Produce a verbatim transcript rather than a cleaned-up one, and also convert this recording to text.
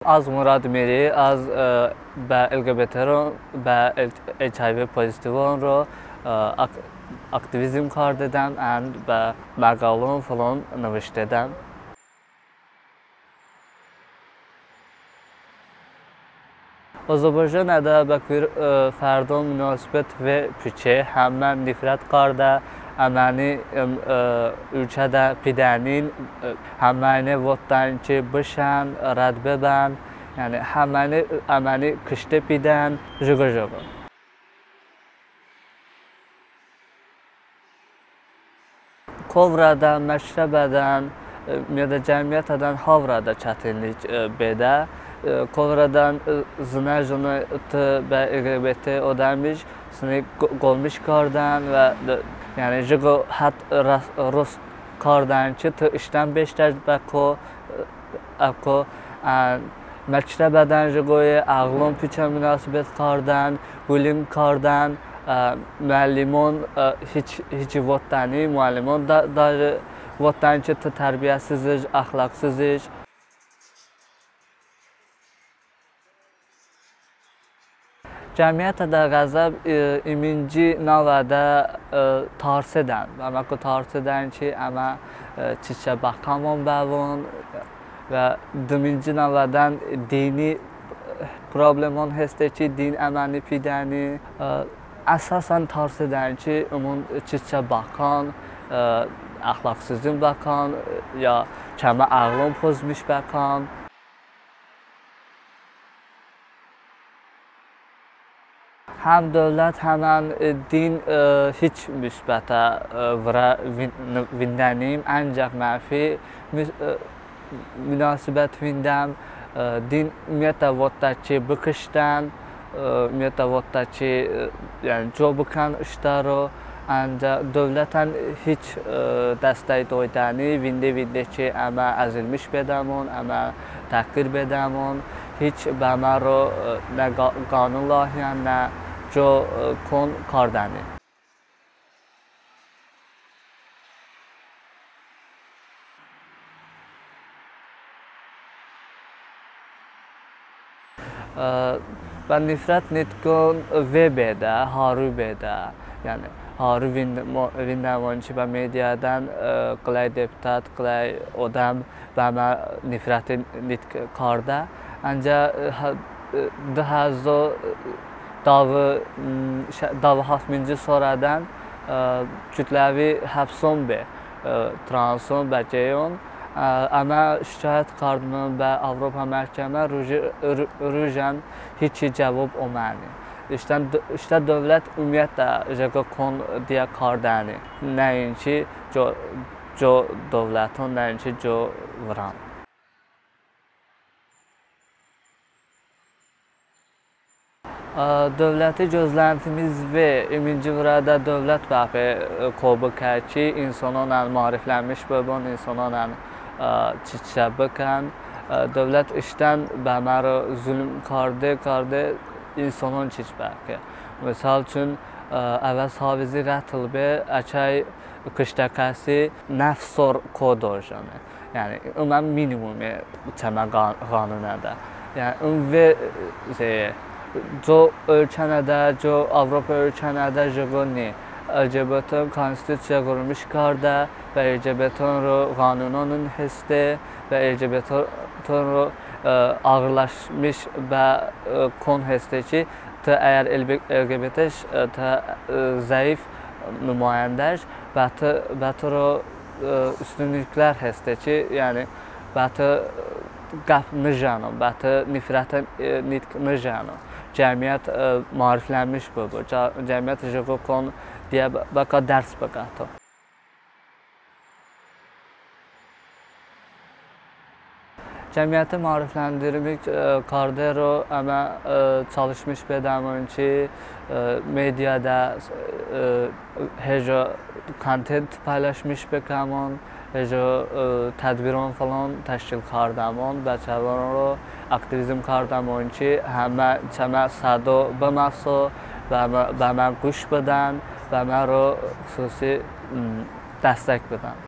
Az Murad Miri, az, ə, bə L G B T ro, bə H I V pozitivon ro, ə, ak-, aktivizm kardedəm and bə məqalon filon nıvıştedəm. Azərbaycanədə bə queer, ə, fərdon munosibət ve puçe, həmə nifrət kardə, əməni, ə, ə, ulkədə pidənin, ə, həməyni votdən ki, bışən, rədd bıbən, yəni həməyni, əməni kışte pidən, jıqo-jıqo. Ko vırədən, məktəbədən, ə, ya da cəmiyyətədən ha vırədə çətinlik, ə, bedə. Ə, ko vırədən, ə, zınə-zınə tı bə L G B T odəmiş, səni qo-, qovmiş kardən və, ə, yəni, jıqo hədd ras-, rost kardən ki, tı ıştən beşdə bə ko, ə, Əko, ə, məktəbədən jıqoye, əğlon puçə munosibət kardən, bullying kardən, ə, muəllimon, ə, hiç, hiç votdəni, muəllimon da, da votdən ki, tı tərbiyəsiziş, əxlaqsıziş. Cəmiyyətədə ğəzəb, ə, iminci navədə, ə, tarsedən. Əməku tarsedən ki, əmə, ə, çiçə bəkəmon bəvon və dıminci navədən dini, ə, problemon heste ki, din əməni pidəni. Ə, əsasən tarsedən ki, ımon çiçə bəkən, ə, əxlaqsızin bəkən, ə, ya çəmə əğlon pozmiş bəkən. Həm dövlət, həmən, e, din, e, hiç müsbətə, e, vırə vin-, vindənim, əncəx mənfi mü-, e, munosibət vindəm, e, din ümumiyyətlə votdə ki, bıkıştən, e, ümumiyyətlə votdə ki, e, yəni, co bıkən ıştəro, əncəx dövlətən hiç, e, dəstək doydəni, vinde-vinde ki, əmə əzilmiş bedəmon, əmə təhqir bedəmon, hiç bəməro, e, nə qa-, qanun layihən, nə co, e, kon kardəni. E, bə nifrət nitqon ve bedə, haru bedə. Yəni, haru vind-, mo-, vindəmon ki, bə mediadən, e, qıləy deputat, qıləy odəm bə əmə nifrəti nitq kardə. Əncəx, e, hə, e, dı həzo, e, davı, m, şə-, davı haftminci sorədən, e, kütləvi həbson be, e, transon bə geyon. E, əmə şikayət kardımon bə Avropa məhkəmə, ruji-, ru-, rujən hiç cəvob oməni. Iştən d-, ıştə dövlət ümumiyyətlə jıqo kon diyə kardəni. Nəinki co, co dövləton, nəinki co vıran. Ə, dövləti gözləntimiz ve, iminci vırədə dövlət bəpe, ə, ko bıkə ki, insononən maariflənmiş bıbın, insononən, ə, çiçə bıkən. Ə, dövlət ıştən bə əməro zulm karde, karde, insonon çiç bəkə. Misal üçün, ə, əvəz hafizi ğətıl be, əçəy kıştə kəsi nəv sor ko dojone. Yəni, ımən minimumi çəmə qa-, qanunədə. Yəni, ım ve, e, co ölkənədə, co Avropa ölkənədə jıqo ni. L G B T konstitusiya qurulmuş kardə və L G B T-ro qanunonın heste və L G B T-ro, e, ağırlaşmış bə, e, kon heste ki, tı əgər L G B T-ş, e, tı, e, zəif numayəndəş, bə tı, bə tıro, e, üstünlüklər heste ki, yəni bə tı, e, qəp nıjəno, bə tı nifrətə, e, nitq nıjəno. Cəmiyyət, e, maariflənmiş bıbu, cə-, cəmiyyət jıqo kon diyə bə-, bəka dərs bıqəto. Cəmiyyəti maarifləndirmək, e, kardero əmə, e, çalışmış bedəmon ki, e, mediadə, e, hejo kontent paylaşmış bıkəmon, hejo, e, tədbiron filan təşkil kardəmon, bə çəvonro aktivizm kardəmon ki, həmə çəmə sədo bıməso, bə əmə, bə əmə quş bıdən, bə əməro xususi, m, dəstək bıdən.